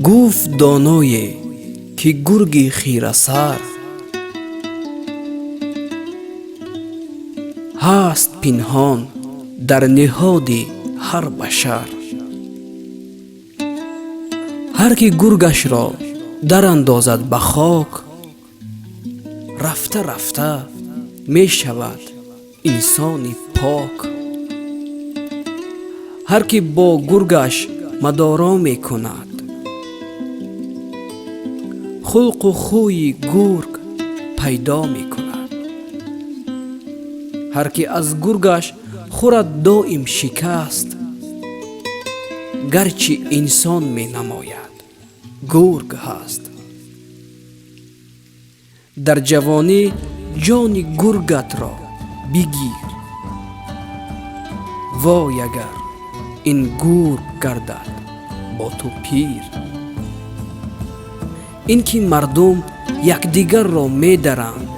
Гуфт доное, ки гурги хирасар ҳаст пинҳон дар ниҳоди ҳар башар. Ҳар ки гургашро дарандозад ба хок, рафта рафта мешавад инсони пок. Ҳар ки бо гургаш мадоро мекунад, хулқу хӯи гург пайдо мекунад. Ҳар ки аз гургаш хӯрад доим шикаст, гарчи инсон менамояд, гург ҳаст. Дар ҷавонӣ ҷони гургатро бигир, вой агар ин гург гардад бо ту пир. Ин ки мардум якдигарро медаранд,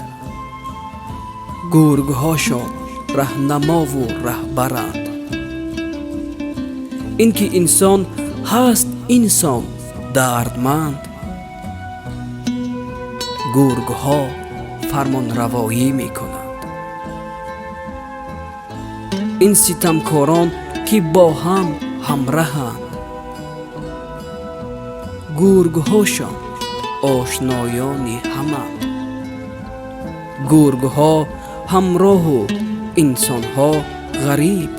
гургҳошон раҳнамову раҳбаранд. Ин ки инсон ҳаст инсон дардманд, гургҳо фармонравоӣ мекунанд. Ин ситамкорон, ки бо ҳам ҳамраҳанд, гургҳошон ошноёни ҳаманд. Гургҳо ҳамроҳу инсонҳо ғариб,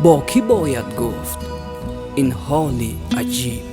бо кӣ бояд гуфт ин ҳоли аҷиб?